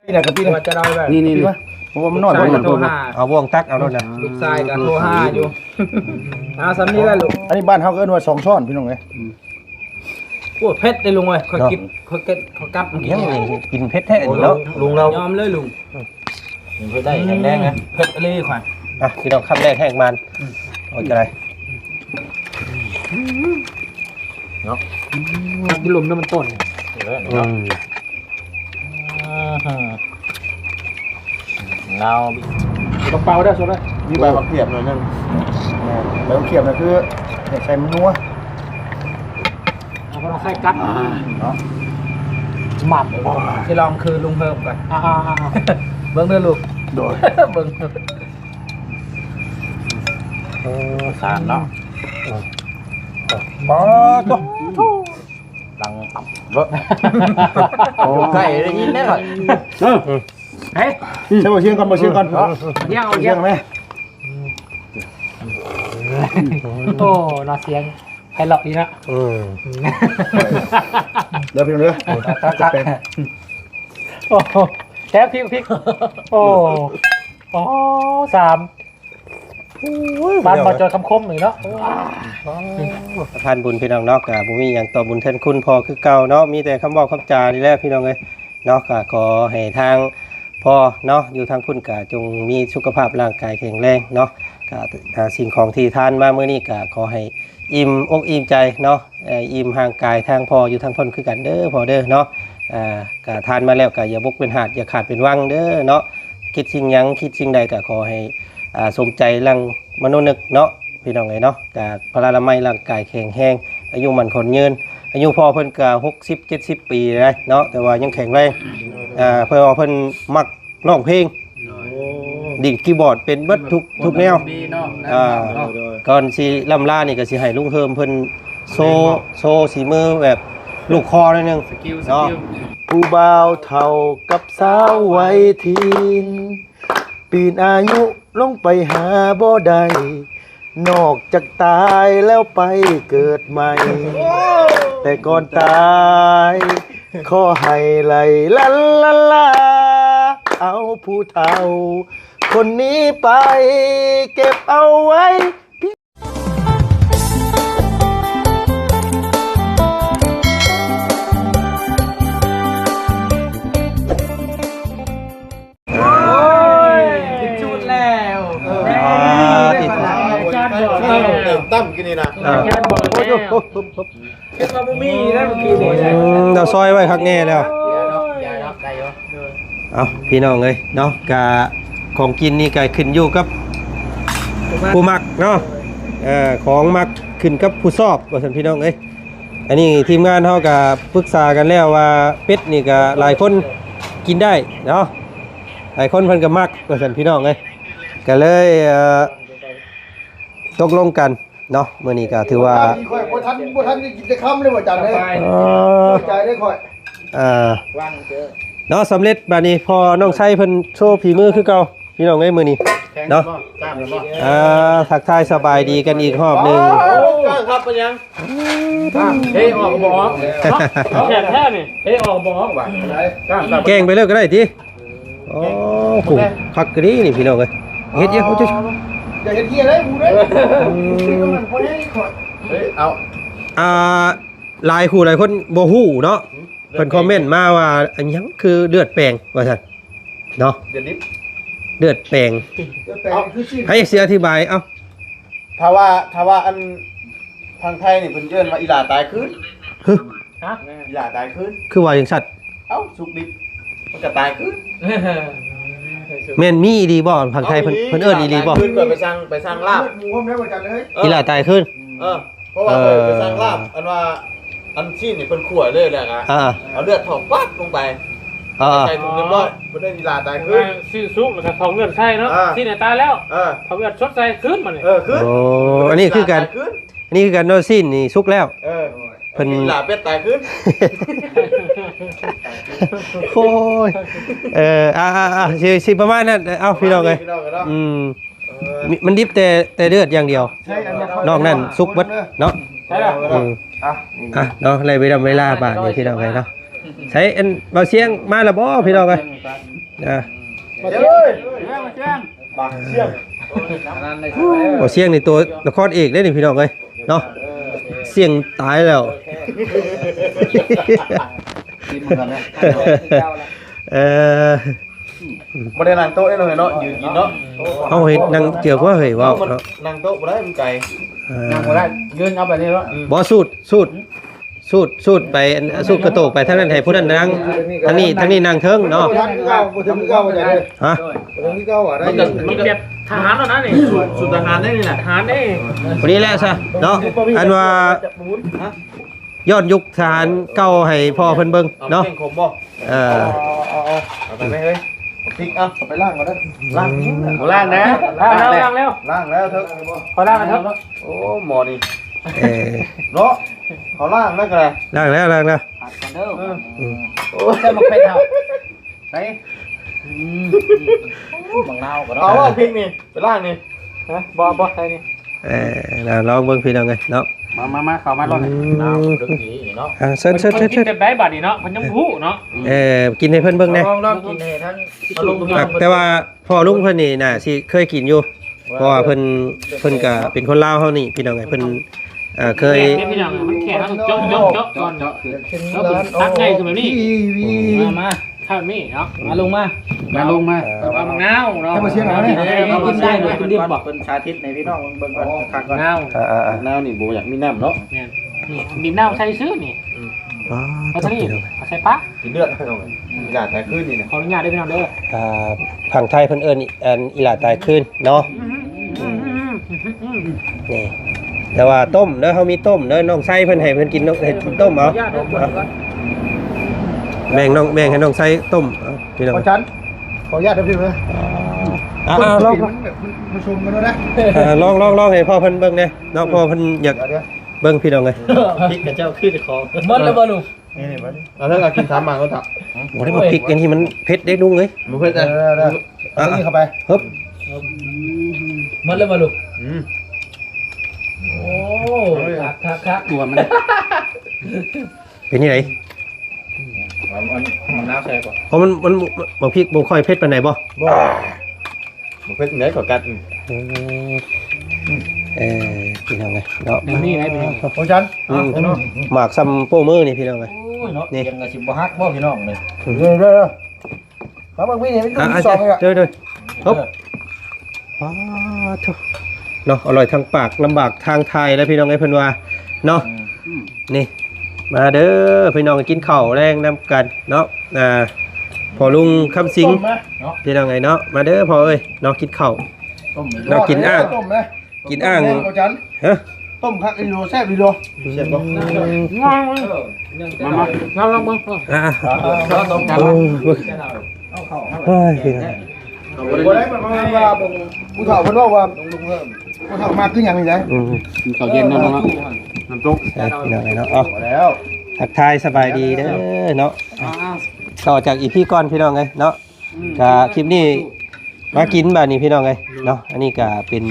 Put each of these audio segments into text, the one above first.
ນີ້ນະກະປິ ວ່າຈະໄດ້ແບບ ນີ້ໆ ກະປິມາ ເພາະວ່າມັນນ້ອຍ ເອົາ ໂທຫາ ເອົາບ່ວງຕັກເອົາໂລດນະ ລູກຊາຍກະໂທຫາຢູ່ ເອົາສ່ຳນີ້ແຫຼະລູກ ອັນນີ້ບ້ານເຮົາເອີ້ນວ່າສອງຊ້ອນ ພີ່ນ້ອງເອີຍ ໂອ້ ເຜັດເດ້ລຸງເອີຍ ຂ້ອຍກິນ ຂ້ອຍເກັດ ຂ້ອຍກັດ ກິນເຜັດແທ້ເນາະ ລຸງລາວ ຍອມເລີຍລຸງ ກິນເຜັດໄດ້ແຂງແຮງນະ ເຜັດອີ່ຫຼີຂ້ອຍ ອ່ະ ພີ່ນ້ອງ ຄຳແລກແຮງມານ ໂອ້ຍ ກະໄດ້ ເນາະ ກິນລົມນຳມັນຕົ້ນ ເອີ ເນາະ ອືມ ອືມ ເງົາ ບໍ່ຕ້ອງເປົ່າເດີ ໂຊດເດີ ມີໃບບັກຂຽມໜ້ອຍໜຶ່ງ ແມ່ນ ໃບບັກຂຽມນະຄື ຢາກໃສ່ມັນນົວ ເອົາບໍ່ຕ້ອງໃສ່ກັດ ເນາະ ໝັກ ຊິລອງຄືລຸງເພີ່ມກ່ອນ ອ່າໆໆ ເບິ່ງເດີລູກ ໂດຍ ເບິ່ງ ເອີ ສານເນາະ ປາດໂທ້ ດັງຕັບເນາະ ໂອ້ ຢູ່ໃກ້ໄດ້ຍິນແນ່ຂ້ອຍ ເອີ ເຮີ້ຍ ໃສ່ບໍ່ຊຽງກ່ອນ ບໍ່ຊຽງກ່ອນ ເອົາຊຽງ ເອົາຊຽງ ຊຽງແມ່ ໂອ້ ໜ້າສຽງໄພເລາະດີເນາະ ເອີ ເດີພີ່ນ້ອງເດີ ໂອ້ ແຊບພິກພິກ ໂອ້ ໂອ້ ສາມ ໂອ້ຍ ບ້ານບໍ່ຈອຍຄຳຄົມນີ້ເນາະ ໂອ້ ປະທານບຸນພີ່ນ້ອງເນາະ ກະບໍ່ມີຫຍັງຕອບບຸນແທນຄຸນພໍ່ຄືເກົ່າເນາະ ມີແຕ່ຄຳເວົ້າຄຳຈານີ້ແຫຼະພີ່ນ້ອງເອີຍເນາະ ກະຂໍໃຫ້ທາງພໍ່ເນາະ ຢູ່ທາງພຸ້ນກະຈົ່ງມີສຸຂະພາບຮ່າງກາຍແຂງແຮງເນາະ ກະ ອ່າ ສິ່ງຂອງທີ່ທານມາມື້ນີ້ກະຂໍໃຫ້ອີ່ມອົກອີ່ມໃຈເນາະ ເອີ່ ອີ່ມຮ່າງກາຍທາງພໍ່ຢູ່ທາງພຸ້ນຄືກັນເດີພໍ່ເດີເນາະ ອ່າ ກະທານມາແລ້ວກະຢ່າບົກເປັນຫາດ ຢ່າຂາດເປັນວັງເດີເນາະ ຄິດສິ່ງຫຍັງ ຄິດສິ່ງໃດກະຂໍໃຫ້ ອ່າ ສົມໃຈດັ່ງມະໂນນຶກເນາະ ພີ່ນ້ອງເອີຍເນາະ ກະພະລານາໄມຮ່າງກາຍແຂງແຮງ ອາຍຸໝັ້ນຂວັນຍືນ ອາຍຸພໍ່ເພິ່ນກະຫົກສິບເຈັດສິບປີແລ້ວເນາະ ແຕ່ວ່າຍັງແຂງແຮງ ອ່າ ເພາະວ່າເພິ່ນມັກຮ້ອງເພງ ໂອ້ ດີດຄີບອດເປັນເບິດທຸກ ທຸກແນວ ອ່າ ກ່ອນຊິລ່ຳລານີ້ກະຊິໃຫ້ລຸງເຮີມເພິ່ນໂຊ ໂຊສີມືແບບລູກຄໍໜ້ອຍໜຶ່ງ ສະກິວ ສະ ເນາະ ກິວ ຜູ້ບ່າວເຖົ້າກັບສາວໄວທີນ ປີນອາຍຸລົງໄປຫາບໍ່ໄດ້ ນອກຈາກຕາຍແລ້ວໄປເກີດໃໝ່ ແຕ່ກ່ອນຕາຍ ຂໍໃຫ້ໄລ່ລາລາລາ ເອົາຜູ້ເຖົ້າຄົນນີ້ໄປເກັບເອົາໄວ້. ໂອ້ຍ ຜິດສູດແລ້ວ ເອີ ເອີ ເຕີມຕຳກິນນີ້ນະ ເອີ ເອີ ຄິດວ່າບໍ່ມີແລ້ວເມື່ອກີ້ນີ້ ອືມ ເຮົາຊອຍໄວ້ຄັກແນ່ແລ້ວ ເອົາ ພີ່ນ້ອງເອີຍເນາະ ກະຂອງກິນນີ້ກະຂຶ້ນຢູ່ກັບຜູ້ມັກເນາະ ເອີ ຂອງມັກຂຶ້ນກັບຜູ້ຊອບ ວ່າຊັ້ນພີ່ນ້ອງເອີຍ. ອັນນີ້ທີມງານເຮົາກະປຶກສາກັນແລ້ວວ່າ ເປັດນີ້ກະຫຼາຍຄົນກິນໄດ້ເນາະ ຫຼາຍຄົນເພິ່ນກະມັກ ວ່າຊັ້ນພີ່ນ້ອງເອີຍ ກະເລີຍ ເອີ ຕົກລົງກັນເນາະ ມື້ນີ້ກະຖືວ່າ ຂ້ອຍບໍ່ທັນ ບໍ່ທັນໄດ້ກິນຈັກຄຳເລີຍ ອາຈານເອີຍ ເອີ ໃຈເລີຍຂ້ອຍ ເອີ ເນາະ ສຳເລັດ ບາດນີ້ພໍ່ນ້ອງໄຊເພິ່ນໂຊຝີມືຄືເກົ່າ ພີ່ນ້ອງເອີຍ ມື້ນີ້ເນາະ ເອີ ທັກທາຍສະບາຍດີກັນອີກຮອບໜຶ່ງ ໂອ້ ກ້າງຄັກປານຫຍັງ ເທອອກບໍ່ອອກ ແຂນແທ້ນີ້ ເທອອກບໍ່ອອກວ່າ ກ້າງຄັກ ແກງໄປເລີຍກະໄດ້ຕິ ໂອ້ ຄັກອີ່ຫຼີນີ້ພີ່ນ້ອງເອີຍ ເຮັດເຍອະ ຢ່າເຮັດເຮຍເດ້ ໝູເດ້ ອືມ ເອີ ເອົາ ອ່າ ຫຼາຍຜູ້ຫຼາຍຄົນບໍ່ຮູ້ເນາະ ເພິ່ນຄອມເມັນມາວ່າ ອັນຫຍັງຄືເລືອດແປງ ວ່າຊັ້ນເນາະ ເລືອດດິບ ເລືອດແປງ ເລືອດແປງຄືຊີ້ນ ໃຜຊິອະທິບາຍ ເອົ້າ ຖ້າວ່າ ຖ້າວ່າອັນທາງໄທນີ້ເພິ່ນເອີ້ນວ່າອີ່ຫຼ້າຕາຍຄືນ ຮະ ອີ່ຫຼ້າຕາຍຄືນ ຄືວ່າຈັ່ງຊັ້ນ ເອົ້າ ສຸກດິບມັນກະຕາຍຄືນ ແມ່ນມີອີ່ຫຼີບໍ່ ທາງໄທເພິ່ນ ເອີ ເພິ່ນເອີ້ນອີ່ຫຼີບໍ່ ຕາຍຄືນ ຂ້ອຍໄປສັ່ງ ໄປສັ່ງລາບ ໝູພ້ອມແລ້ວອາຈານເອີຍ ເອີ ອີ່ຫຼ້າຕາຍຄືນ ເອີ ເພາະວ່າ ເອີ ຂ້ອຍໄປສັ່ງລາບ ອັນວ່າ ອັນຊີ້ນນີ້ເພິ່ນຂົ້ວເລີຍແລ້ວກະ ອ່າ ເອົາເລືອດຖອກປັດລົງໄປ ອ່າ ໃສ່ຖົງຮຽບຮ້ອຍ ເພິ່ນໄດ້ອີ່ຫຼ້າຕາຍຄືນ ຊີ້ນສຸກແລ້ວກະຖອກເລືອດໃສ່ເນາະ ອ່າ ຊີ້ນນີ້ຕາຍແລ້ວ ເອີ ຖອກເລືອດສົດໃສ່ຄືນບາດນີ້ ເອີ ຄືນ ໂອ້ ອັນນີ້ຄືກັນ ອັນນີ້ຄືກັນເນາະ ຊີ້ນນີ້ສຸກແລ້ວ ເອີ ເພິ່ນ ອີ່ຫຼ້າເປັດຕາຍຄືນ ໂອ້ຍ ເອີ ອ່າໆໆ ຊິ ຊິປະມານນັ້ນ ເອົ້າ ພີ່ນ້ອງເອີຍ ພີ່ນ້ອງເນາະ ອືມ ເອີ ມັນດິບແຕ່ ແຕ່ເລືອດຢ່າງດຽວ ນອກນັ້ນສຸກເບິດເນາະ ອືມ ອ່ະ ອ່ະ ເນາະ ໄລ່ເວລາ ເວລາບາດນີ້ ພີ່ນ້ອງເອີຍເນາະ ໃສ ອັນ ບ່າວຊຽງມາແລ້ວບໍ່ ພີ່ນ້ອງເອີຍ ອ່າ ປາກຊຽງ ປາກຊຽງ ໂອ້ ບ່າວຊຽງນີ້ຕົວລະຄອນເອກເດ້ນີ້ພີ່ນ້ອງເອີຍເນາະ ຊຽງຕາຍແລ້ວ ເອີ ບໍ່ໄດ້ນັ່ງໂຕະເດ້ເນາະ ເນາະ ຢືນກິນເນາະ ເຮົາເຮັດນັ່ງເຈື່ອກວ່າເຮີ້ຍ ເວົ້າເນາະ ນັ່ງໂຕະບໍ່ໄດ້ ມັນໄກ ເອີ ນັ່ງບໍ່ໄດ້ ຢືນເອົາໄປນີ້ເນາະ ບໍ່ ສູດ ສູດ ສູດ ສູດໄປ ອັນ ສູດກະໂຕກໄປທາງນັ້ນ ໃຫ້ຜູ້ນັ້ນນັ່ງທາງນີ້ ທາງນີ້ນັ່ງເທິງເນາະ ບໍ່ເຖິງຄືເກົ່າ ບໍ່ເຖິງຄືເກົ່າ ອາຈານເອີຍ ຮະ ບໍ່ເຖິງຄືເກົ່າ ອາ ໄດ້ ມັນແບບທະຫານແລ້ວນະນີ້ ສູດ ສູດທະຫານເດ້ນີ້ນະ ທະຫານເດ້ ພໍດີແລ້ວຊະເນາະ ອັນວ່າ ຍ້ອນຍຸກທະຫານເກົ່າໃຫ້ພໍ່ເພິ່ນເບິ່ງເນາະ ເອົາແກງຂົມບໍ່? ເອີ ເອົາ ເອົາ ເອົາ ເອົາໄປໄປເຮີ້ຍ ເອົາພິກ ເອົາ ເອົາໄປລ້າງກ່ອນເດີ ລ້າງ ອືມ ລ້າງແດ່ ລ້າງແລ້ວ ລ້າງແລ້ວ ລ້າງແລ້ວເທີ້ ຂໍລ້າງແດ່ເທີ້ ໂອ້ ໝໍນີ້ ເອີ ເນາະ ເຂົາລ້າງແລ້ວກໍໄດ້ ລ້າງແລ້ວ ລ້າງແລ້ວ ຜັດກ່ອນເດີ ເອີ ອືມ ໂອ້ ໃສ່ໝາກເຜັດເຮົາ ໃສ່ ອືມ ອືມ ບັກນາວກໍເນາະ ເອົາ ເອົາພິກນີ້ໄປລ້າງນີ້ ຮະ ບໍ່ ບໍ່ ໃສ່ນີ້ ເອີ ລອງເບິ່ງພີ່ນ້ອງເອີຍເນາະ ມາ ມາ ມາ ເຂົ້າມາໂລດ ອືມ ນາວເລິກນີ້ເນາະ ອ່າ ເຊີນ ເຊີນ ເຊີນ ເຊີນ ແບບໃດບາດນີ້ເນາະ ເພິ່ນຍັງບໍ່ຮູ້ເນາະ ອືມ ເອີ ກິນໃຫ້ເພິ່ນເບິ່ງແດ່ ລອງ ລອງກິນໃຫ້ທາງ ແຕ່ວ່າພໍ່ລຸງເພິ່ນນີ້ໜ້າຊິເຄີຍກິນຢູ່ ເພາະວ່າເພິ່ນ ເພິ່ນກະເປັນຄົນລາວເຮົານີ້ພີ່ນ້ອງເອີຍ ເພິ່ນ ເອີ ເຄີຍ ແມ່ນພີ່ນ້ອງ ມັນແຂງເຮົາຕ້ອງເຈາະ ເຈາະ ເຈາະກ່ອນເນາະ ເອີ ເອົາເປັນຕັກໃຫຍ່ຂຶ້ນແບບນີ້ ມາ ມາ ຖ້າມີເນາະ ມາລົງມາ ມາລົງມາ ເອີ ເອົາບັກນາວເນາະ ໃຫ້ມາເຊຍໜ້ອຍນີ້ ເອີ ກິນໄດ້ບໍ່? ກິນດິບບໍ່? ເພິ່ນສາທິດໃຫ້ພີ່ນ້ອງເບິ່ງກ່ອນ ເອົາ ຄັກໆກ່ອນ ນາວ ອ່າໆໆ ນາວນີ້ບໍ່ຢາກມີນ້ຳເນາະ ແມ່ນ ນີ້ ບີບນ້ຳໃສ່ຊື່ນີ້ ອືມ ປາດ ເອົາຕົວນີ້ ເອົາໃສ່ປາກ ກິນເລືອດ ອີ່ຫຼ້າຕາຍຄືນນີ້ນະ ຂໍອະນຸຍາດເດີພີ່ນ້ອງເດີ ອ່າ ຝັ່ງໄທເພິ່ນເອີ້ນ ອັນ ອີ່ຫຼ້າຕາຍຄືນເນາະ ອືມ ອືມ ນີ້ ແຕ່ວ່າຕົ້ມເດີ ເຮົາມີຕົ້ມເດີ ນ້ອງໄຊເພິ່ນໃຫ້ເພິ່ນກິນ ໃຫ້ຕົ້ມເອົາ ແບ່ງນ້ອງ ແບ່ງໃຫ້ນ້ອງໄຊຕົ້ມ ເອົາ ພີ່ນ້ອງ ພໍ່ຈັນ ຂໍອະນຸຍາດເດີພີ່ເດີ ອ່າ ອ່າ ລອງ ມັນແບບ ມັນ ມັນຊົມກັນເນາະ ອ່າ ລອງ ລອງ ລອງໃຫ້ພໍ່ເພິ່ນເບິ່ງແດ່ເນາະ ເອີ ພໍ່ເພິ່ນຢາກ ດຽວ ເບິ່ງພີ່ນ້ອງເອີຍ ພິກຂະເຈົ້າຄືເຈົ້າຂອງ ໝົດແລ້ວບໍ່ລຸງ? ນີ້ໆ ມານີ້ ເອົາເລີຍ ເອົາກິນສາມໝາກກໍທັກ ບໍ່ໄດ້ ມາພິກອັນນີ້ມັນເຜັດເດ້ລຸງເອີຍ ບໍ່ເຜັດ ເອີ ເອົາ ເອົາ ເອົານີ້ເຂົ້າໄປ ຮຶບ ໝົດແລ້ວບໍ່ລຸງ? ອືມ ໂອ້ ຄັກໆໆ ຕົວມັນ ເປັນຈັ່ງໃດ? ເອົາ ເອົາ ເອົານ້ຳໃສ່ກ່ອນ ເພາະມັນ ມັນ ໝາກພິກບໍ່ຄ່ອຍເຜັດປານໃດບໍ່? ບໍ່ ບໍ່ເຜັດຈັ່ງໃດກໍກັດ ອືມ ເອີ ພີ່ນ້ອງເອີຍເນາະ ແບບນີ້ໄດ້ພີ່ນ້ອງ ໂອ້ ຈັນ ອືມ ໝາກສ່ຳໂປ້ມືນີ້ພີ່ນ້ອງເອີຍ ໂອ້ຍເນາະ ນີ້ ຍັງກະຊິບໍ່ຫັກບໍ່ພີ່ນ້ອງນີ້ ອືມ ເດີໆ ມາເບິ່ງພີ່ນີ້ ມັນຢູ່ ອ່ະ ທີ່ສອງນີ້ລະ ເດີໆ ເອີ ປາດໂທ້ ເນາະ ອະລ່ອຍທາງປາກ ລຳບາກທາງຖ່າຍແລ້ວພີ່ນ້ອງເອີຍ ເພິ່ນວ່າເນາະ ອືມ ນີ້ ມາເດີພີ່ນ້ອງ ກິນເຂົ້າແລງນຳກັນເນາະ ອ່າ ພໍ່ລຸງຄຳສິງ ຕົ້ມນະ ພີ່ນ້ອງເອີຍເນາະ ມາເດີພໍ່ເອີຍເນາະ ກິນເຂົ້າ ຕົ້ມເນາະ ກິນອ່າງ ຕົ້ມນະ ກິນອ່າງ ເອົາຈັນ ຮະ ຕົ້ມຄັກອີ່ຫຼີ ແຊບອີ່ຫຼີ ແຊບບໍ່? ອືມ ມາ ມາ ລອງເບິ່ງ ອ່າ ລອງຕົ້ມກັນ ໂອ້ຍ ເບິ່ງ ເອົາເຂົ້າ ໂອ້ຍ ພີ່ນ້ອງ ບໍ່ໄດ້ ມັນວ່າ ຜູ້ເຖົ້າເພິ່ນເວົ້າວ່າ ຜູ້ເຖົ້າມັກຄືຫຍັງນີ້ນະ ອືມ ກິນເຂົ້າເຢັນນຳເນາະ ນ້ຳຕົກ ເອີ ພີ່ນ້ອງເອີຍເນາະ ເອົາ ພໍແລ້ວ ທັກທາຍສະບາຍດີເດີເນາະ ອ່າ ຕໍ່ຈາກອີພີກ່ອນ ພີ່ນ້ອງເອີຍເນາະ ອືມ ກະຄລິບນີ້ ມາກິນບາດນີ້ພີ່ນ້ອງເອີຍເນາະ ອັນນີ້ກະເປັນ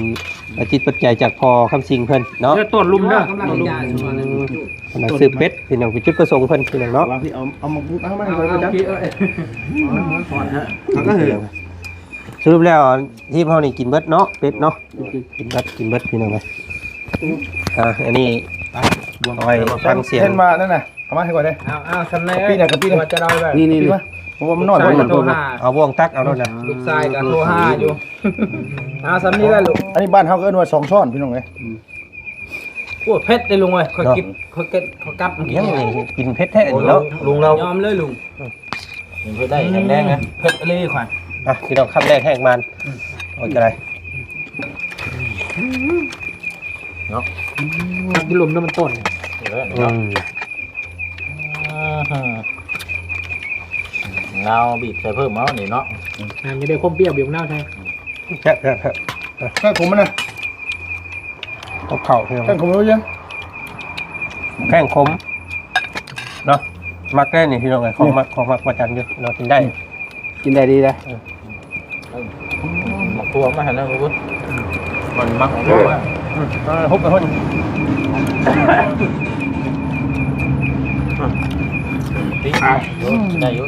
ປັດຈິດປັດໄຈຈາກພໍ່ຄຳສິງເພິ່ນເນາະ ເດີ ຕົ້ນລຸ່ມເດີ ກຳລັງ ກຳລັງຊື້ເປັດພີ່ນ້ອງ ເປັນຈຸດປະສົງເພິ່ນພີ່ນ້ອງເນາະ ວ່າພີ່ເອົາ ເອົາໝາກບຸກເອົາມາໃຫ້ຂ້ອຍ ເອົາ ເອົາ ເອົາ ເອົາ ເອົາ ສະຫຼຸບແລ້ວທີມເຮົານີ້ກິນເບິດເນາະ ເປັດເນາະ ກິນເບິດ ກິນເບິດພີ່ນ້ອງເອີຍ ອ່າ ອັນນີ້ເອົາໄວ້ຟັງສຽງ ເຫັນວ່ານັ້ນນະ ເອົາມາໃຫ້ຂ້ອຍເດ້ ເອົາ ເອົາ ສ່ຳໃດ ກະປິນະ ກະປິນະ ວ່າຈະເອົາແບບ ນີ້ໆ ກະປິມາ ເພາະວ່າມັນນ້ອຍ ເອົາ ເອົາ ເອົາບ່ວງຕັກເອົາໂລດນະ ລູກຊາຍກະໂທຫາຢູ່ ເອົາສ່ຳນີ້ແຫຼະລູກ ອັນນີ້ບ້ານເຮົາກະເອີ້ນວ່າສອງຊ້ອນພີ່ນ້ອງເອີຍ ອືມ ໂອ້ ເຜັດເດ້ລຸງເອີຍ ຂ້ອຍກິນ ເນາະ ຂ້ອຍເກັດ ຂ້ອຍກັບ ຍັງນີ້ກິນເຜັດແທ້ນີ້ເນາະ ລຸງລາວ ຍອມເລີຍລຸງ ເຮັດໄດ້ແຂງແຮງນະ ເຜັດອີ່ຫຼີຂ້ອຍ ອ່ະ ພີ່ນ້ອງ ຄຳແລກແຮງມານ ອືມ ໂອເຄ ເນາະ ມັນກິນລົມນຳມັນຕົ້ນ ເອີ ອືມ ນາວບີບໃສ່ເພີ່ມເອົານີ້ເນາະ ອ່າ ມີແຕ່ຄວາມປ່ຽວບີບນາວໃສ່ ແຊບໆໆ ແຄງຂົມມັນນະ ກັບເຂົ້າ ແຄງຂົມເອົາເລີຍ ແຄງຂົມເນາະ ມັກແທ້ນີ້ພີ່ນ້ອງເອີຍ ຂອງມັກ ຂອງມັກປະຈຳຢູ່ເນາະ ກິນໄດ້ ກິນໄດ້ດີເດ້ ເອີ ໝາກຖົ່ວມາໃຫ້ແລ້ວເບິ່ງ ມັນມັກໝາກຖົ່ວ ເອີ ຮົບໄປພຸ້ນ ຕິດ ໄດ້ຢູ່ ໄດ້ຢູ່.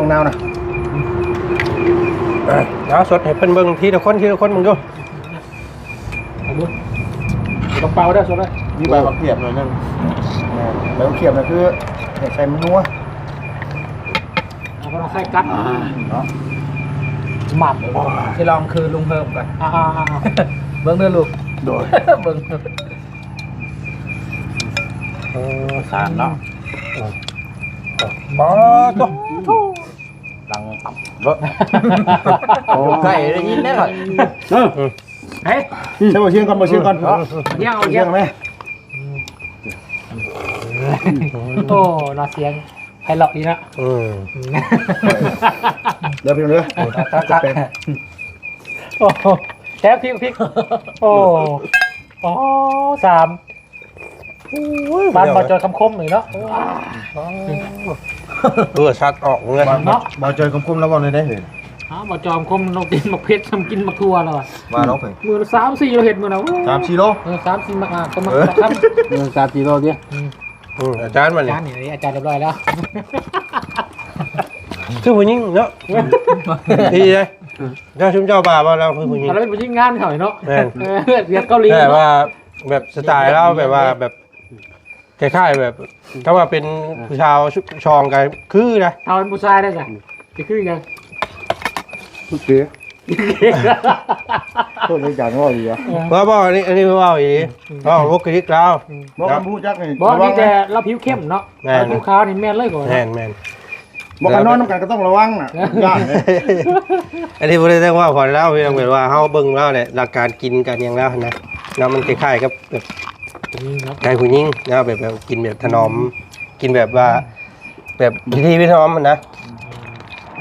ບັກນາວນະ ເອົາ ສົດໃຫ້ເພິ່ນເບິ່ງທີລະຄົນ ທີລະຄົນເບິ່ງດູ. ເອົາເບິ່ງ ບໍ່ຕ້ອງເປົ່າເດີ ສົດເລີຍ. ມີໃບບັກຂຽບໜ້ອຍໜຶ່ງ ອ່າ ໃບບັກຂຽບນະ ຄືຢາກໃສ່ມັນນົວ ເອົາ ບໍ່ຕ້ອງໃສ່ກັດ ອ່າ ເນາະ ໝັກ ຊິລອງຄືລຸງເພີ່ມກ່ອນ ອ່າໆໆ ເບິ່ງເດີລູກ ໂດຍ ເບິ່ງ ເອີ ສານເນາະ ເອີ ບໍ່ຕົວ ດັງຕັບລົດ ໂອ້ ໃກ້ໄດ້ຍິນແນ່ນອນ ເອີ ເອີ ເຮີ້ຍ ໃສ່ບໍ່ຊຽງກ່ອນ ບໍ່ຊຽງກ່ອນ ເອົາຊຽງ ເອົາຊຽງ ຊຽງແມ່ ໂອ້ ເນາະ ສຽງໄພເລາະດີເນາະ ເອີ ເດີພີ່ນ້ອງເດີ ໂອ້ ແຊບ ພິກ ພິກ ໂອ້ ໂອ້ ສາມ ໂອ້ຍ ບ້ານບໍ່ຈອຍຄຳຄົມນີ້ເນາະ ໂອ້ ເອີ ຊັດອອກເງິນ ເນາະ ບໍ່ຈອຍຄຳຄົມລາວເວົ້າແນວໃດເຮີ້ຍ ອ້າວ ບໍ່ຈອຍຄຳຄົມລາວກິນໝາກເຜັດ ຊຳກິນໝາກຖົ່ວລາວ ວ່າລາວເພິ່ນ ມື້ລະສາມສີ່ໂລ ເຮັດມື້ນະ ໂອ້ ສາມສີ່ໂລ ເອີ ສາມສີ່ໝາກ ອ່າ ກໍໝາກ ເອີ ຄຳ ເອີ ສາມສີ່ໂລຕິ ອືມ ອືມ ອາຈານບັດນີ້ ອາຈານນີ້ ອາຈານຮຽບຮ້ອຍແລ້ວ ຄືຜູ້ຍິງເນາະ ດີເດ້ ເຈົ້າຊຸມເຈົ້າບ້າບໍ່ ລາວຄືຜູ້ຍິງ ລາວເປັນຜູ້ຍິງງານເຂົາເນາະ ແມ່ນ ເອີ ວຽດເກົາຫຼີ ແຕ່ວ່າແບບສະໄຕລາວແບບວ່າແບບ ຄ້າຍໆແບບ ຖ້າວ່າເປັນຜູ້ສາວຊອງກໍຄືນະ ຖ້າເປັນຜູ້ຊາຍໄດ້ຊະ ຊິຄືຫຍັງ? ໂອເຄ ໂທດອາຈານເວົ້າອີກ ເອີ ບໍ່ ບໍ່ ອັນນີ້ ອັນນີ້ເວົ້າອີກ ອືມ ເວົ້າບຸກຄະລິກລາວ ອືມ ບໍ່ ຄັນຮູ້ຈັກນີ້ ບໍ່ ລະວັງ ມີແຕ່ລາວຜິວເຂັ້ມເນາະ ແມ່ນ ລາວຜິວຂາວນີ້ແມ່ນເລີຍກ່ອນ ແມ່ນໆ ບໍ່ ຄັນນອນນຳກັນກໍຕ້ອງລະວັງນະ ຢ້ານເດ້ ອັນນີ້ບໍ່ໄດ້ແຕ່ເວົ້າຂອງລາວ ພີ່ນ້ອງ ແບບວ່າເຮົາເບິ່ງລາວແຫຼະ ຫຼັກການກິນການຫຍັງລາວຫັ້ນນະ ລາວມັນຄ້າຍໆກັບແບບ ອືມ ເນາະ ໃນຜູ້ຍິງເນາະ ແບບ ແບບກິນແບບຖະໜອມ ກິນແບບວ່າ ແບບພິຖີພິຖອນນະ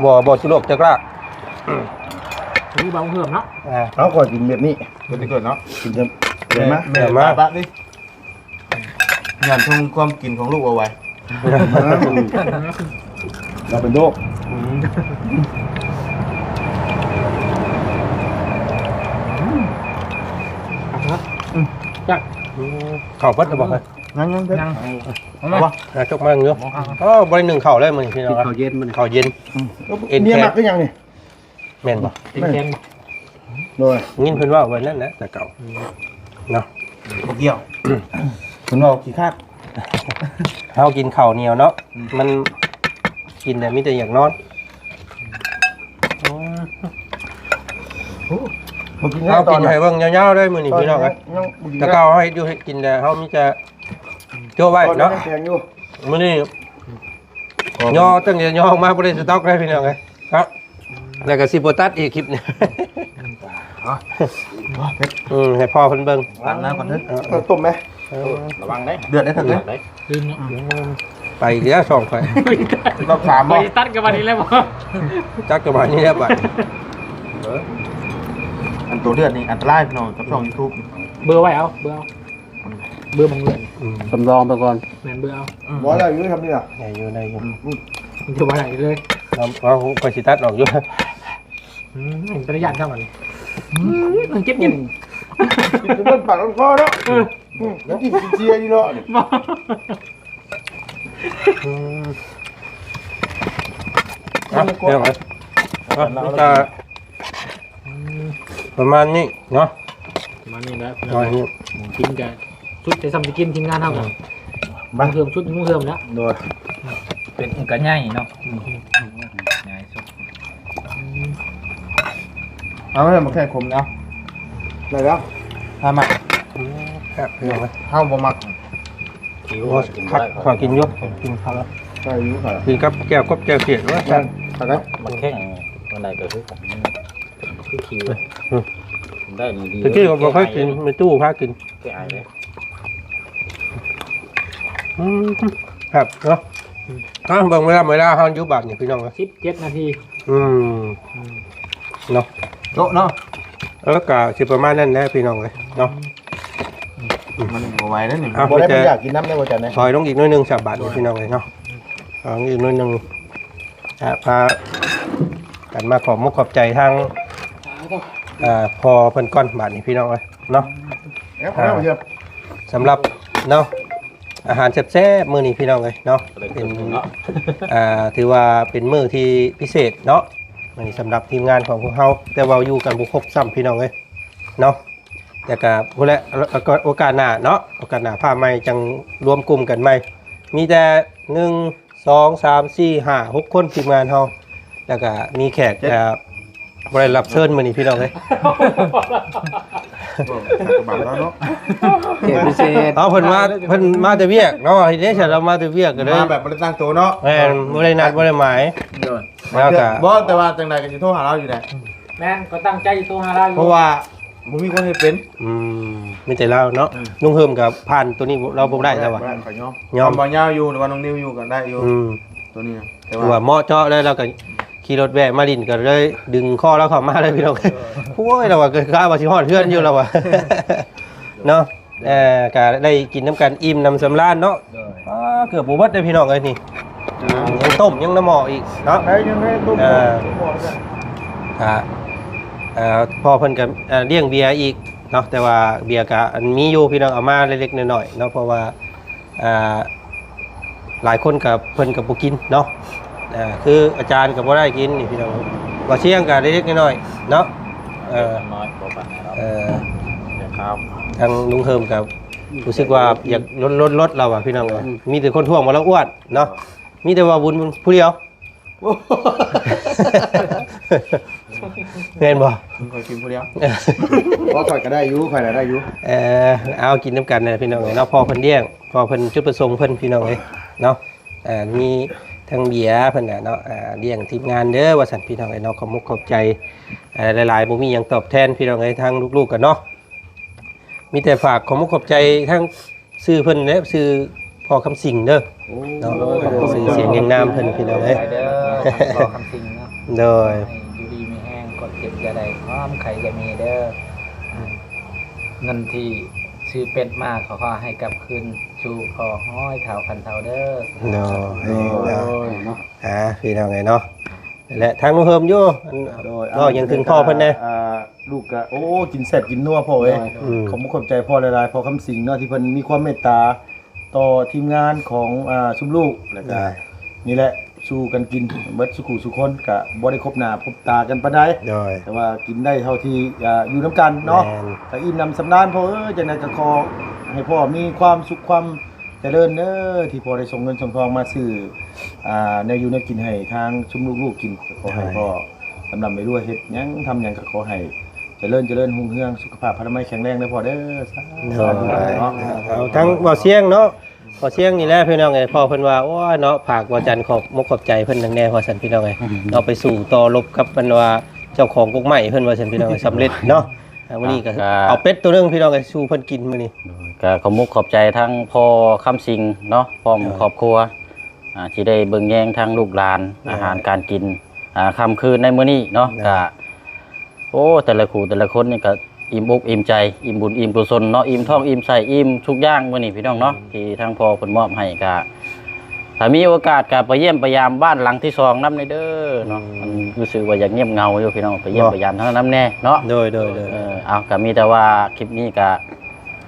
ບໍ່ ບໍ່ຈຸໂລກຈັກລາກ ອືມ ນີ້ບໍ່ເພີ່ມເນາະ ອ່າ ເອົາ ຂ້ອຍກິນແບບນີ້ ເພິ່ນເກີດເນາະ ກິນເດີມ ເດີມມາ ເດີມມາ ບາດນີ້ ຍ້ອນເຖິງຄວາມກິນຂອງລູກບໍ່ໄຫວ ລາວເປັນໂລກ ອືມ ອືມ ຈັກ ເຂົ້າເບິດແລ້ວບໍ່? ຍັງ ຍັງ ຍັງ ເອົາມາ ເອົາມາ ຈົກມາຢູ່ ອໍ ບໍ່ໄດ້ໜຶ້ງເຂົ້າເລີຍມື້ນີ້ພີ່ນ້ອງ ກິນເຂົ້າເຢັນມື້ນີ້ ເຂົ້າເຢັນ ອືມ ເອັນແຂນ ເມຍມັກຄືຫຍັງນີ້ ແມ່ນບໍ່? ເປັນແຂງບໍ່? ໂດຍ ຍິນເພິ່ນເວົ້າໄວ້ນັ້ນແຫຼະແຕ່ເກົ່າ ອືມ ເນາະ ບໍ່ກ່ຽວ ເພິ່ນເວົ້າຂີ້ຄ້ານ ເຮົາກິນເຂົ້າໜຽວເນາະ ອືມ ມັນກິນແລ້ວມີແຕ່ຢາກນອນ ອືມ ໂອ້ ບໍ່ກິນແລ້ວ ເຮົາກິນໃຫ້ເບິ່ງຍາວໆເລີຍມື້ນີ້ພີ່ນ້ອງເອີຍ ແຕ່ເກົ່າເຮົາເຮັດຢູ່ເຮັດກິນແຕ່ເຮົາມີແຕ່ ໂຈ້ໄວ້ເນາະ ຕອນນີ້ຍັງແຂງຢູ່ ມື້ນີ້ຍໍຕັ້ງແຕ່ຍໍອອກມາບໍ່ໄດ້ສະຕັອກເລີຍພີ່ນ້ອງເອີຍເນາະ ແລ້ວກໍຊິບໍ່ຕັດອີກຄລິບນີ້ ອືມ ໃຫ້ພໍ່ເພິ່ນເບິ່ງ ຕັດນ້ຳກ່ອນເດີ ເອີ ເອົາຕົ້ມໄໝ ເອີ ລະວັງເດ້ ເດືອດເດ້ ຕັດເດີ ໄປອີກແລ້ວຊ່ອງຂ້ອຍ ຮອບສາມບໍ່ ໄປຕັດກັບອັນນີ້ແລ້ວບໍ່ ຕັດກັບອັນນີ້ແລ້ວບັດ ເອີ ອັນໂຕເດືອດນີ້ອັນຕະລາຍພີ່ນ້ອງ ກັບຊ່ອງຢູທູບ ເບີໄວ້ເອົາ ເບີເອົາ ເບີບັງເອີນ ອືມ ສຳລອງໄປກ່ອນ ແມ່ນເບີເອົາ ອືມ ບໍ່ໄດ້ຢູ່ທຳນີ້ລະ ໄດ້ຢູ່ ໄດ້ຢູ່ ອືມ ຖືວ່າໄດ້ເລີຍ ເອົາ ຂ້ອຍຊິຕັດອອກຢູ່ ອືມ ເປັນຕາຢ້ານຊ້ຳອັນນີ້ ອືມ ເກັບກິນ ກິນຈົນເບິດປາກເບິດຄໍເນາະ ເອີ ອືມ ກິນເສຍຢູ່ເນາະ ບໍ່ ອືມ ອ່ະ ເລື່ອງໄປ ອ່ະ ມີແຕ່ ປະມານນີ້ເນາະ ປະມານນີ້ແຫຼະ ປະມານນີ້ ກິນກະສຸດແຕ່ຊ່ຳຊິກິນ ທີມງານເຮົາກະ ອືມ ເພີ່ມສຸດ ເພີ່ມແລ້ວ ໂດຍ ເປັດມັນກະໃຫຍ່ເນາະ ອືມ ໃຫຍ່ສຸດ ເອົາ ເອົາ ໝາກແຂ້ງຂົມເອົາ ໄດ້ແລ້ວ ຖ້າມັກ ອືມ ແຊບ ເຮົາບໍ່ມັກ ຫິວ ໂອ້ຍ ກິນ ຄັກ ບໍ່ໄດ້ ຂໍກິນຢູ່ ກິນເຂົ້າແລ້ວ ໄດ້ຢູ່ ກິນກັບແຈ່ວກົບແຈ່ວຂຽດ ໂອ້ຍ ແຊບ ຄັກເດ້ ໝາກແຂ້ງອັນໃດກໍຄືກັນ ມັນຄືຫິວ ອືມ ໄດ້ນີ້ດີ ຕະກີ້ກໍບໍ່ເຄີຍກິນ ແມ່ຕູ້ພາກິນ ແກ້ໄອເດ້ ອືມ ແຊບເນາະ ອືມ ເອົາ ເບິ່ງເວລາ ເວລາເຮົາຢູ່ບາດນີ້ພີ່ນ້ອງເອີຍ ສິບເຈັດນາທີ ອືມ ອືມ ເນາະ ໂຕະເນາະ ເອີ ກະຊິປະມານນັ້ນແຫຼະພີ່ນ້ອງເອີຍເນາະ ມັນບໍ່ໄຫວແລ້ວນີ້ ເອົາ ບໍ່ໄດ້ ມີແຕ່ ຢາກກິນນ້ຳໄດ້ບໍ່ ຈານໃດ ຖອຍລົງອີກໜ້ອຍໜຶ່ງ ສາມບາດນີ້ພີ່ນ້ອງເອີຍເນາະ ຖອຍລົງອີກໜ້ອຍໜຶ່ງ ອ່າ ພາກັນມາຂອບມຸກຂອບໃຈທາງ ອ່າ ພໍ່ເພິ່ນກ່ອນບາດນີ້ພີ່ນ້ອງເອີຍເນາະ ເອົາ ອ່າ ສຳລັບເນາະ ອາຫານແຊບໆມື້ນີ້ພີ່ນ້ອງເອີຍເນາະ ກໍເປັນ ເນາະ ອ່າ ຖືວ່າເປັນມື້ທີ່ພິເສດເນາະ ມື້ນີ້ສຳລັບທີມງານຂອງພວກເຮົາ ແຕ່ວ່າຢູ່ກັນບໍ່ຄົບຊ້ຳພີ່ນ້ອງເອີຍເນາະ ແຕ່ກໍພຸ້ນແຫຼະ ໂອກາດໜ້າເນາະ ໂອກາດໜ້າພາໃໝ່ຈັ່ງລວມກຸ່ມກັນໃໝ່ ມີແຕ່ໜຶ່ງ ສອງ ສາມ ສີ່ ຫ້າ ຫົກຄົນທີມງານເຮົາ ແລ້ວກໍມີແຂກ ເຈັດ ເອີ່ ບໍ່ໄດ້ຮັບເຊີນມື້ນີ້ພີ່ນ້ອງເອີຍ ບາດແລ້ວເນາະ ແຂກພິເສດ ເອົາ ເພິ່ນມາ ເພິ່ນມາແຕ່ວຽກເນາະ ເຮັດໄດ້ຊັ້ນ ລາວມາແຕ່ວຽກກໍເລີຍ ມາແບບບໍ່ໄດ້ຕັ້ງໂຕເນາະ ແມ່ນ ບໍ່ໄດ້ນັດບໍ່ໄດ້ໝາຍ ໂດຍ ແລ້ວກໍ ບໍ່ ແຕ່ວ່າຈັ່ງໃດກໍຊິໂທຫາລາວຢູ່ແຫຼະ ແມ່ນ ກໍຕັ້ງໃຈໂທຫາລາວຢູ່ ເພາະວ່າບໍ່ມີຄົນເຮັດເປັນ ອືມ ມີແຕ່ລາວເນາະ ອືມ ລຸງເຮີມກໍຜ່ານໂຕນີ້ລາວບໍ່ໄດ້ແລ້ວວ່າ ບໍ່ໄດ້ ຂ້ອຍຍອມ ຍອມ ຄຳວ່າຍາວຢູ່ ຫຼືວ່ານ້ອງນິວຢູ່ກໍໄດ້ຢູ່ ອືມ ໂຕນີ້ນະ ແຕ່ ຄືວ່າ ວ່າເໝາະເຈາະເລີຍ ລາວກໍຂີ່ລົດແວ່ມາຫຼິ້ນ ກໍເລີຍດຶງຄໍລາວເຂົ້າມາເລີຍພີ່ນ້ອງ ໂອ້ຍ ລາວວ່າ ກໍກະວ່າຊິຮອດເຮືອນຢູ່ລາວວ່າ ເນາະ ເອີ ກໍໄດ້ກິນນຳກັນອີ່ມໜຳສຳລານເນາະ ໂດຍ ອ່າ ເກືອບບໍ່ເບິດເດ້ພີ່ນ້ອງເອີຍນີ້ ອ່າ ຍັງຕົ້ມຍັງໃນໝໍ້ອີກເນາະ ໄດ້ ຍັງໄດ້ຕົ້ມ ເອີ ອ່າ ເອີ ພໍ່ເພິ່ນກໍ ເອີ ລ້ຽງເບຍອີກເນາະ ແຕ່ວ່າເບຍກໍອັນມີຢູ່ພີ່ນ້ອງ ເອົາມາເລັກໆນ້ອຍໆເນາະ ເພາະວ່າ ອ່າ ຫຼາຍຄົນກໍ ເພິ່ນກໍບໍ່ກິນເນາະ ອ່າ ຄືອາຈານກໍບໍ່ໄດ້ກິນນີ້ພີ່ນ້ອງ ບ່າວຊຽງກໍເລັກໆນ້ອຍໆເນາະ ເອີ ນ້ອຍ ບໍ່ປານໃດດອກ ເອີ ຢ່າຄາວ ທາງລຸງເຮີມກໍຮູ້ສຶກວ່າຢາກລົດໆ ລາວວ່າພີ່ນ້ອງເອີຍ ອືມ ມີແຕ່ຄົນທ້ວງວ່າລາວອ້ວນເນາະ ມີແຕ່ວ່າບຸນຜູ້ດຽວ ແມ່ນບໍ່? ຂ້ອຍກິນຜູ້ດຽວ ບໍ່ ຂ້ອຍກໍໄດ້ຢູ່ ຂ້ອຍນະໄດ້ຢູ່ ເອີ ເອົາ ກິນນຳກັນນະພີ່ນ້ອງເອີຍເນາະ ພໍ່ເພິ່ນລ້ຽງ ພໍ່ເພິ່ນ ຈຸດປະສົງເພິ່ນພີ່ນ້ອງເອີຍເນາະ ເອີ ມີທັງເບຍເພິ່ນນະເນາະ ເອີ ລ້ຽງທີມງານເດີວ່າຊັ້ນພີ່ນ້ອງເອີຍເນາະ ຂອບມຸກຂອບໃຈ ເອີ ຫຼາຍໆ ບໍ່ມີຫຍັງຕອບແທນພີ່ນ້ອງເອີຍ ທາງລູກໆກັນເນາະ ມີແຕ່ຝາກຂອບມຸກຂອບໃຈທາງ ຊື່ເພິ່ນແຫຼະ ຊື່ພໍ່ຄຳສິງເດີ ໂອ້ ເນາະ ໂດຍ ຊື່ສຽງຮຽງນາມເພິ່ນພີ່ນ້ອງເອີຍ ເດີ ພໍ່ຄຳສິງເນາະ ໂດຍ ໃຫ້ຢູ່ດີມີແຮງ ຄວາມເຈັບຢ່າໄດ້ ຄວາມໄຂ້ຢ່າມີເດີ ເງິນທີ່ຊື້ເປັດມາ ຂໍໃຫ້ກັບຄືນສູ່ພໍ່ຮ້ອຍເທົ່າພັນເທົ່າເດີ ໂດຍ ໂດຍ ເນາະ ອ່າ ພີ່ນ້ອງເອີຍເນາະ ແລະ ທາງລຸງເຮີມຢູ່ ອັນ ໂດຍ ເວົ້າຫຍັງເຖິງພໍ່ເພິ່ນແດ່ ອ່າ ລູກກະ ໂອ້ ກິນແຊບກິນນົວພໍ່ເອີຍ ໂດຍ ອືມ ຂອບມຸກຂອບໃຈພໍ່ຫຼາຍໆ ພໍ່ຄຳສິງເນາະ ທີ່ເພິ່ນມີຄວາມເມດຕາຕໍ່ທີມງານຂອງ ອ່າ ຊຸມລູກ ແລ້ວກະ ໂດຍ ນີ້ແຫຼະ ສູ່ກັນກິນເບິດສູ່ຄູ່ສູ່ຄົນ ກະບໍ່ໄດ້ພົບໜ້າພົບຕາກັນປານໃດ ໂດຍ ແຕ່ວ່າກິນໄດ້ເທົ່າທີ່ ອ່າ ຢູ່ນຳກັນເນາະ ແມ່ນ ກະອີ່ມໜຳສຳລານພໍ່ເອີຍ ຈັ່ງໃດກະຂໍໃຫ້ພໍ່ມີຄວາມສຸກຄວາມ ຈະເລີນເດີ ທີ່ພໍ່ໄດ້ສົ່ງເງິນສົ່ງທອງມາຊື້ ອ່າ ແນວຢູ່ແນວກິນໃຫ້ທາງຊຸມລູກໆກິນ ຂໍໃຫ້ ໂດຍ ພໍ່ລ່ຳໆລວຍໆ ເຮັດຫຍັງທຳຫຍັງກໍຂໍໃຫ້ຈະເລີນ ຈະເລີນຮຸ່ງເຮືອງ ສຸຂະພາບພະລາໄມແຂງແຮງເດີພໍ່ເດີ ສາທຸ ໂດຍ ເນາະ ເອົາທາງບ່າວຊຽງເນາະ ບ່າວຊຽງນີ້ແຫຼະພີ່ນ້ອງເອີຍ ພໍ່ເພິ່ນວ່າ ໂອ້ຍເນາະ ຝາກບ່າວຈັນຂອບມຸກຂອບໃຈເພິ່ນນຳແດ່ ວ່າຊັ້ນພີ່ນ້ອງເອີຍ ເອົາໄປສູ້ຕໍ່ລົບກັບ ເພິ່ນວ່າເຈົ້າຂອງກົກໄມ້ເພິ່ນ ວ່າຊັ້ນພີ່ນ້ອງເອີຍ ສຳເລັດເນາະ ອ່າ ມື້ນີ້ກໍ ອ່າ ເອົາເປັດໂຕໜຶ່ງພີ່ນ້ອງເອີຍ ສູ່ເພິ່ນກິນມື້ນີ້ ໂດຍ ກໍຂອບມຸກຂອບໃຈທັງພໍ່ຄຳສິງເນາະ ພ້ອມ ໂດຍ ຄອບຄົວ ອ່າ ທີ່ໄດ້ເບິ່ງແຍງທັງລູກຫຼານ ໂດຍ ອາຫານການກິນ ອ່າ ຄ່ຳຄືນໃນມື້ນີ້ເນາະ ໂດຍ ກໍ ໂອ້ ແຕ່ລະຄູ່ແຕ່ລະຄົນນີ້ກໍອີ່ມອົກອີ່ມໃຈ ອີ່ມບຸນອີ່ມກຸສົນເນາະ ອີ່ມທ້ອງອີ່ມໄສ້ ອີ່ມທຸກຢ່າງມື້ນີ້ພີ່ນ້ອງເນາະ ອືມ ທີ່ທາງພໍ່ເພິ່ນມອບໃຫ້ ກໍຖ້າມີໂອກາດກໍໄປຢ້ຽມໄປຢາມບ້ານຫຼັງທີສອງນຳແດ່ເດີເນາະ ອືມ ມັນຮູ້ສຶກວ່າຢາກງຽບເຫງົາຢູ່ພີ່ນ້ອງ ໄປຢ້ຽມ ບໍ່ ໄປຢາມທາງນັ້ນນຳແດ່ເນາະ ໂດຍ ໂດຍ ໂດຍ ເອີ ເອົາ ກໍມີແຕ່ວ່າຄລິບນີ້ກໍ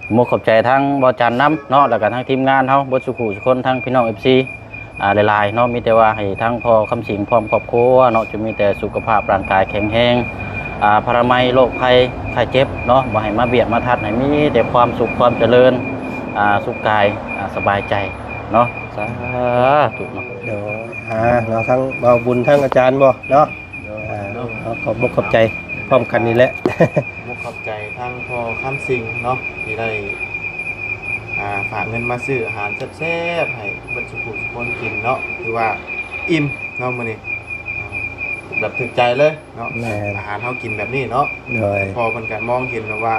ຂອບມຸກຂອບໃຈທັງບ່າວຈັນນຳເນາະ ແລ້ວກໍທັງທີມງານເຮົາເບິດສູ່ຄູ່ສູ່ຄົນ ທັງພີ່ນ້ອງເອັຟຊີ ອ່າ ຫຼາຍໆເນາະ ມີແຕ່ວ່າໃຫ້ທັງພໍ່ຄຳສິງພ້ອມຄອບຄົວເນາະ ຈົ່ງມີແຕ່ສຸຂະພາບຮ່າງກາຍແຂງແຮງ ອ່າ ພະລາໄມໂລກໄພໄຂ້ເຈັບເນາະ ບໍ່ໃຫ້ມາບຽດມາທັດ ໃຫ້ມີແຕ່ຄວາມສຸກຄວາມຈະເລີນ ອ່າ ສຸກກາຍ ອ່າ ສະບາຍໃຈເນາະ ສາທຸເນາະ ໂດຍ ອ່າ ເນາະ ທັງບ່າວບຸນ ທັງອາຈານບໍ່ເນາະ ໂດຍ ອ່າ ເນາະ ເອົາ ຂອບມຸກຂອບໃຈພ້ອມກັນນີ້ແຫຼະ ຂອບມຸກຂອບໃຈທັງພໍ່ຄຳສິງເນາະ ທີ່ໄດ້ ອ່າ ຝາກເງິນມາຊື້ອາຫານແຊບໆໃຫ້ເບິດສູ່ຜູ້ສູ່ຄົນກິນເນາະ ຖືວ່າອີ່ມເນາະມື້ນີ້ ອ່າ ແບບຖືກໃຈເລີຍເນາະ ແມ່ນ ອາຫານເຮົາກິນແບບນີ້ເນາະ ໂດຍ ພໍ່ເພິ່ນກໍມອງເຫັນແບບວ່າ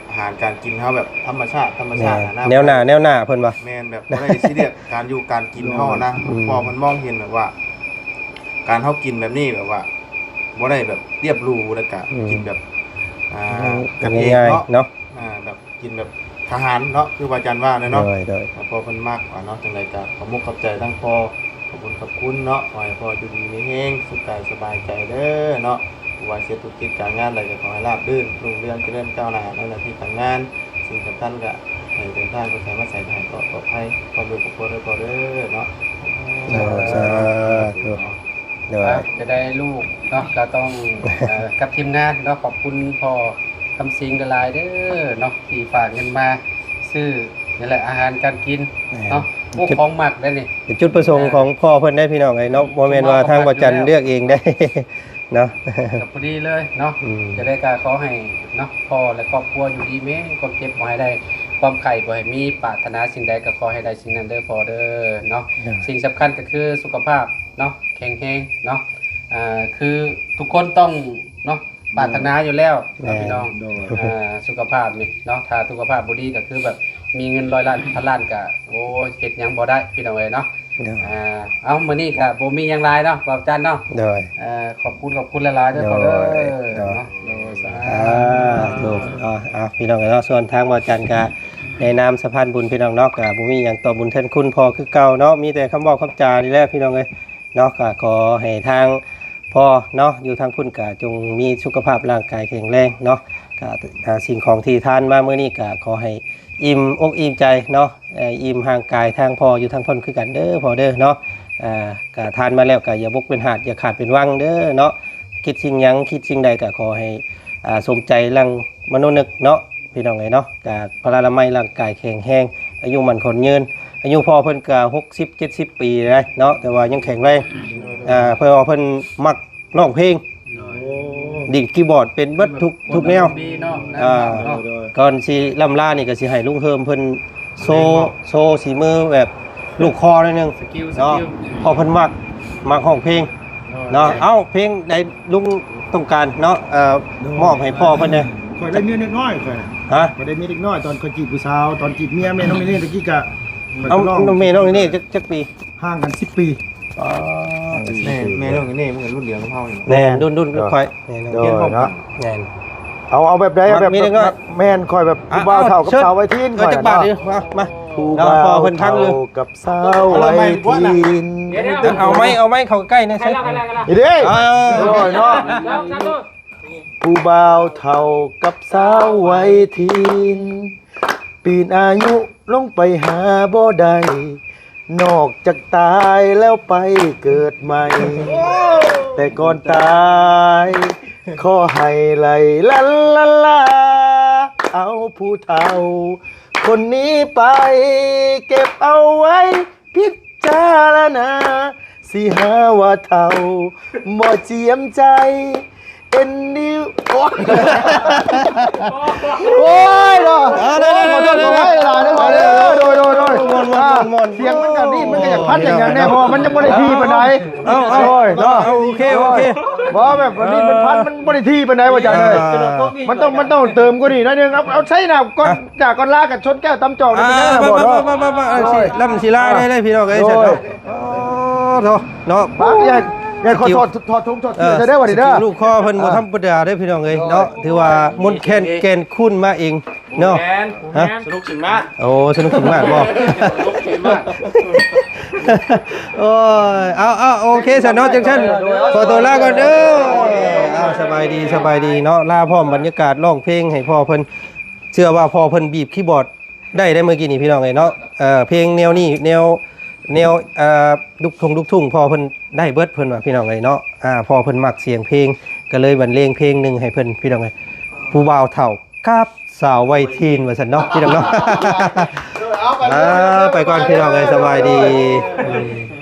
ອາຫານການກິນເຮົາແບບທຳມະຊາດ ທຳມະຊາດ ແມ່ນ ຫັ້ນນະ ແນວໜ້າ ແນວໜ້າເພິ່ນວ່າ ແມ່ນ ແບບບໍ່ໄດ້ຊີຣຽສການຢູ່ການກິນເຮົາຫັ້ນນະ ອືມ ພໍ່ເພິ່ນມອງເຫັນແບບວ່າ ການເຮົາກິນແບບນີ້ແບບວ່າ ບໍ່ໄດ້ແບບລຽບຫຼູ ແລ້ວກະ ອືມ ກິນແບບ ອ່າ ອືມ ກັນເອງເນາະ ງ່າຍໆເນາະ ອ່າ ແບບກິນແບບທະຫານເນາະ ຄືວ່າອາຈານວ່າແຫຼະເນາະ ໂດຍ ໂດຍ ພໍ່ເພິ່ນມັກວ່າເນາະ ຈັ່ງໃດກະຂອບມຸກຂອບໃຈທັງພໍ່ ຂອບຄຸນຂອບຄຸນເນາະ ຂໍໃຫ້ພໍ່ຢູ່ດີມີແຮງ ສຸກກາຍສະບາຍໃຈເດີເນາະ ບໍ່ວ່າເຮັດທຸລະກິດການງານໃດກໍຂໍໃຫ້ລາບລື່ນ ຮຸ່ງເຮືອງຈະເລີນກ້າວໜ້າໃນໜ້າທີ່ການງານ ສິ່ງສຳຄັນກໍໃຫ້ເດີນທາງໄປໃສມາໃສກໍໃຫ້ປອດ ປອດໄພ ຄອບຄົວເດີພໍ່ເດີເນາະ. ໂດຍ ສາທຸ. ໂດຍ ອ່ະ ຈະໄດ້ລູກເນາະ ກໍຕ້ອງ ເອີ ກັບທີມງານເນາະ ຂອບຄຸນພໍ່ຄຳສິງຫຼາຍໆເດີເນາະ ທີ່ຝາກເງິນມາຊື້ ນີ້ແຫຼະ ອາຫານການກິນເນາະ. ໂອ້ ຂອງມັກເດ້ນີ້ ເປັນຈຸດປະສົງຂອງພໍ່ເພິ່ນເດ້ ພີ່ນ້ອງເອີຍເນາະ. ບໍ່ແມ່ນວ່າທາງບ່າວຈັນເລືອກເອງໄດ້ເນາະ ກໍພໍດີເລີຍເນາະ. ອືມ ຈະໄດ້ກໍຂໍໃຫ້ເນາະ ພໍ່ ແລະ ຄອບຄົວຢູ່ດີມີແຮງ ຄວາມເຈັບບໍ່ໃຫ້ໄດ້ ຄວາມໄຂ້ບໍ່ໃຫ້ມີ ປາດຖະໜາສິ່ງໃດກໍຂໍໃຫ້ໄດ້ສິ່ງນັ້ນເດີພໍ່ເດີເນາະ. ໂດຍ ສິ່ງສຳຄັນກໍຄືສຸຂະພາບເນາະ ແຂງແຮງເນາະ. ອ່າ ຄືທຸກຄົນຕ້ອງເນາະ ປາດຖະໜາຢູ່ແລ້ວເນາະ ແມ່ນ ພີ່ນ້ອງ. ໂດຍ ອ່າ ສຸຂະພາບນີ້ເນາະ ຖ້າສຸຂະພາບບໍ່ດີກໍຄືແບບມີເງິນຮ້ອຍລ້ານພັນລ້ານກໍ ໂອ້ຍ ເຮັດຫຍັງບໍ່ໄດ້ ພີ່ນ້ອງເອີຍເນາະ. ໂດຍ ອ່າ ເອົາ ມື້ນີ້ກໍບໍ່ມີຫຍັງຫຼາຍເນາະ ບ່າວຈັນເນາະ. ໂດຍ ເອີ ຂອບຄຸນ ຂອບຄຸນຫຼາຍໆເດີພໍ່ເດີ. ໂດຍ ໂດຍ ເນາະ ໂດຍ ສາທຸ. ອ່າ ພີ່ນ້ອງເອີຍເນາະ ສ່ວນທາງບ່າວຈັນກໍໃນນາມສະພານບຸນ ພີ່ນ້ອງເນາະ ກໍບໍ່ມີຫຍັງຕອບບຸນແທນຄຸນພໍ່ຄືເກົ່າເນາະ ມີແຕ່ຄຳເວົ້າຄຳຈານີ້ແຫຼະ ພີ່ນ້ອງເອີຍເນາະ. ກໍຂໍໃຫ້ທາງພໍ່ເນາະ ຢູ່ທາງພຸ້ນກໍຈົ່ງມີສຸຂະພາບຮ່າງກາຍແຂງແຮງເນາະ. ກໍ ອ່າ ສິ່ງຂອງທີ່ທານມາມື້ນີ້ກໍຂໍໃຫ້ ອີ່ມອົກອີ່ມໃຈເນາະ ເອີ ອີ່ມຮ່າງກາຍທາງພໍ່ຢູ່ທາງເພິ່ນຄືກັນເດີພໍ່ເດີເນາະ. ເອີ ກະທານມາແລ້ວກະຢ່າບົກເປັນຫາດ ຢ່າຂາດເປັນວັງເດີເນາະ. ຄິດສິ່ງຫຍັງ ຄິດສິ່ງໃດກະຂໍໃຫ້ ອ່າ ສົມໃຈດັ່ງມະໂນນຶກເນາະ ພີ່ນ້ອງເອີຍເນາະ. ກະພະລານາໄມຮ່າງກາຍແຂງແຮງ ອາຍຸໝັ້ນຂວັນຍືນ. ອາຍຸພໍ່ເພິ່ນກະຫົກສິບເຈັດສິບປີແລ້ວເນາະ ແຕ່ວ່າຍັງແຂງແຮງ ອ່າ ເພາະວ່າເພິ່ນມັກ ຮ້ອງເພງ ໂອ້ ດີດຄີບອດເປັນເບິດທຸກ ທຸກແນວ ເອີ ກ່ອນຊິລ່ຳລານີ້ກໍຊິໃຫ້ລຸງເຮີມເພິ່ນໂຊ ເພງເນາະ ໂຊສີມືແບບລູກຄໍໜ້ອຍໜຶ່ງ ສະກິວ ສະກິວ ເນາະ ເພາະເພິ່ນມັກ ມັກຮ້ອງເພງ ໂດຍ ເນາະ. ເອົ້າ ເພງໃດລຸງຕ້ອງການເນາະ ເອີ ໂດຍ ມອບໃຫ້ພໍ່ເພິ່ນແດ່. ຂ້ອຍໄດ້ເມຍເດັກນ້ອຍ ຂ້ອຍນະ ຮະ ຂ້ອຍໄດ້ເມຍເດັກນ້ອຍ ຕອນຂ້ອຍຈີບຜູ້ສາວ ຕອນຈີບເມຍ ແມ່ນ້ອງເນເນ່ຕະກີ້ກະ ເອົ້າ ນ້ອງເມ ນ້ອງເນເນ່ ຈັກ ຈັກປີ? ຫ່າງກັນສິບປີ. ອໍ ແມ່ ແມ່ນ້ອງເນເນ່ ມັນກໍລຸ້ນດຽວກັບເຮົານີ້ ແມ່ນ ລຸ້ນ ລຸ້ນກັບຂ້ອຍ ແມ່ນ ໂດຍ ຮຽນພ້ອມກັນ ເນາະ ແມ່ນ. ເອົາ ເອົາແບບໃດ ແບບ ແມ່ນ ຂ້ອຍແບບຜູ້ບ່າວເຖົ້າກັບສາວໄວທີນ ເອີ ຈັກບາດ ມາ ມາ ຜູ້ບ່າວເຖົ້າກັບສາວໄວທີນ ເອົາໄມ ເອົາໄມເຂົ້າໃກ້ແດ່ ໃສ່ ນີ້ເດ້ ໂອ້ຍ ເນາະ ຜູ້ບ່າວເຖົ້າກັບສາວໄວທີນ ປີນອາຍຸລົງໄປຫາບໍ່ໄດ້ ນອກຈາກຕາຍແລ້ວໄປເກີດໃໝ່ ແຕ່ກ່ອນຕາຍຂໍໃຫ້ໄຫຼລານລານລາ ເອົາຜູ້ເຖົ້າຄົນນີ້ໄປເກັບເອົາໄວ້ພິຈາລະນາ ຊິຫາວ່າເຖົ້າບໍ່ຈຽມໃຈ ເອັນດິວ ໂອ້ຍ ໂອ້ຍເນາະ ເອີ ໄດ້ໆໆໆ ໂດຍ ໂດຍ ໂດຍ ມ່ວນໆ ມ່ວນໆ ສຽງມັນກໍດີ ມັນກໍຢາກພັດຢ່າງຫຍັງແດ່ ເພາະວ່າມັນຍັງບໍ່ໄດ້ຖີ່ປານໃດ ເອົາ ເອົາ ໂອ້ຍເນາະ ເອົາ ໂອເຄ ໂອເຄ ບໍ່ແບບອັນນີ້ມັນພັດ ມັນບໍ່ໄດ້ຖີ່ປານໃດວ່າຈັ່ງເລີຍ ອ່າ ມັນຕ້ອງ ມັນຕ້ອງເຕີມກວ່ານີ້ໜ້ອຍໜຶ່ງ ເອົາ ເອົາໃສ່ໜ້າກ່ອນ ອ່ະ ຈາກກ່ອນລາກັນຊົນແກ້ວຕຳຈອກ ອ່າ ນີ້ ໄປ ໄປ ໄປ ໄປ ໄປ ຊິລ່ຳຊິລາໄດ້ເລີຍ ພີ່ນ້ອງເອີຍ ໂດຍ ໂດຍ ເນາະ ປາກໃຫຍ່ ໃຫຍ່ ຂໍຖອດ ຖອດ ຖອດ ຖອດເສື້ອ ເອີ ໃສ່ເດີ ບັດນີ້ເດີ ສະກິວລູກຄໍເພິ່ນບໍ່ທຳມະດາເດີ ພີ່ນ້ອງເອີຍ ເນາະ ຖືວ່າມົນແຄນແກ່ນຄູນມາເອງເນາະ ແມ່ນ ຮະ ສະໜຸກສະໜານ ໂອ້ ສະໜຸກສະໜານບໍ່ ໂອ້ຍ ເອົາ ເອົາ ໂອເຄຊັ້ນເນາະ ຈັ່ງຊັ້ນ ໂດຍ ໂດຍ ຂໍຕົວລາກ່ອນເດີ ໂດຍ ເອົາ ສະບາຍດີ ສະບາຍດີເນາະ ລາພ້ອມບັນຍາກາດຮ້ອງເພງໃຫ້ພໍ່ເພິ່ນ ເຊື່ອວ່າພໍ່ເພິ່ນບີບຄີບອດ ໄດ້ໄດ້ມື້ກີ້ນີ້ພີ່ນ້ອງເອີຍເນາະ ເອີ ເພງແນວນີ້ ແນວ ແນວ ເອີ ລູກທົ່ງ ລູກທົ່ງ ພໍ່ເພິ່ນໄດ້ເບິດ ເພິ່ນວ່າພີ່ນ້ອງເອີຍເນາະ ອາ ພໍ່ເພິ່ນມັກສຽງເພງ ກໍເລີຍບັນເລງເພງໜຶ່ງໃຫ້ເພິ່ນ ພີ່ນ້ອງເອີຍ ຜູ້ບ່າວເຖົ້າກັບສາວໄວທີນ ວ່າຊັ້ນເນາະ ພີ່ນ້ອງເນາະ ເອີ ເອົາ ອ່າ ໄປກ່ອນ ພີ່ນ້ອງເອີຍ ສະບາຍດີ ອືມ.